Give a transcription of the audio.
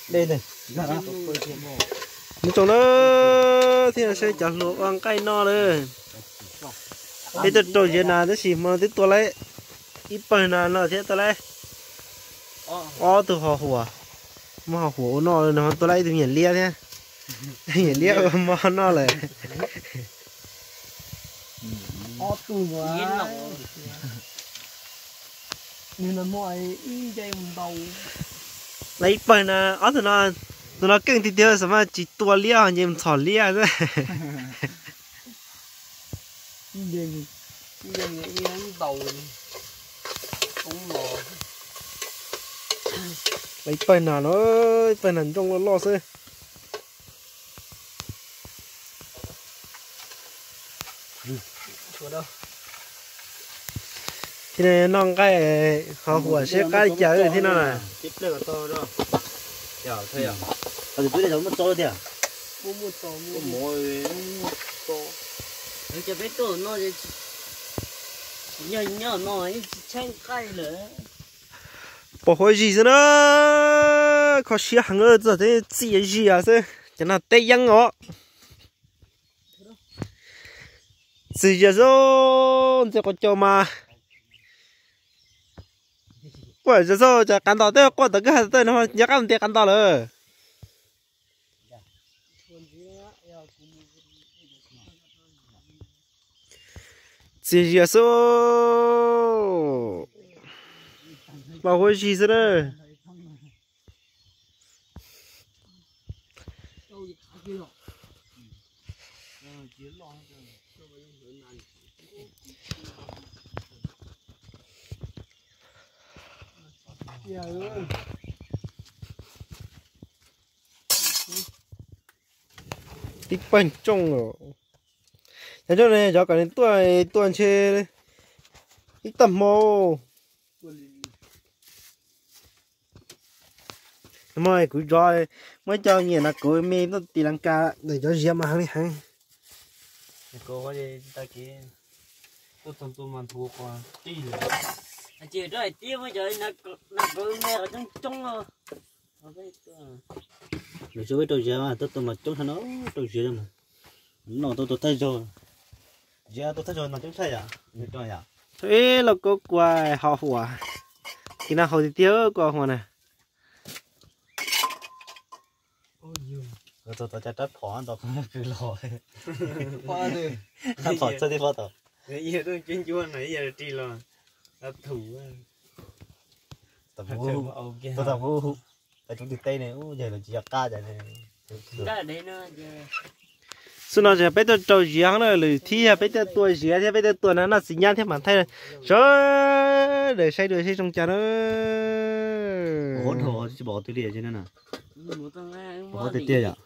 Nyob zoo na, thiab saib cov hluas ua nqaij noj lawm. Peb tuaj rau ziav nas tab sis hmo no twb tua lawm ib pawg nas no thiab tua lawm ob tug ho huam. Muab ho huam ua noj no tua lawm ib tug me nyuam liab thiab. Me nyuam liab ua mov noj lawm. Ob tug mus, nws muaj ib nce mus ntaus. Lawv ib pawg na, ob tug no, tus no keej tiag tiag xav mas tsis tua liab ho nce mus txhom liab xwb. Ntaus los. Lawv ib pawg nas no, ib pawg nas nrooj loj loj xwb. Thiab noj nqaij ho huam seb qab li cas thiab no na. Cov peb tuaj no, pom huab zis xwb na, kho siab heev, txog txias zias xwb, cov no teb yeeb os. Txias zias xwb, ntxim quav caus mas. Quaj zas xwb, cov qav ntos twb quaj tom kawg, tej no nco qab mus ntes qav ntos lawm. Txias zias xwb, pom huab zis xwb na. Ib pawg ntsooj, cov ntsooj ne, cov kom nws tuaj, tuaj ntshe ib tag hmo. Hmo kuv zov, muab cov nyiam no kuv me tuaj Tis Las Kas ntawm cov ziav mas heev li heev. Lawv tsis peb rau ziav mas tuaj tua mas coob tshaj no, rau ziav mas noj tuaj tua thawj zaug, ziav tua thawj zaug mas coob tshaj yom. Ib lauj kaub kua ho huam, tis na haus tiag tiag kua huam na. Txog tod cas rab phom ntau kws los, rab phom txog tib pob tom. Tus tom kuv, tus tom kuv, tus tom kuv, tus tom kuv, tus tom kuv teb ne, yog lawv tsis yog qab cas ne. Xub no ces peb tuaj rau ziav na, lwm thib yog peb tuaj tua ziav thiab peb tuaj tua na noj txiv nyab thiab mas thaij sawv daws saib dua seb zoo cas na. Ua dhau tsis pom qhov twg li na. Ua tiag tiag yom.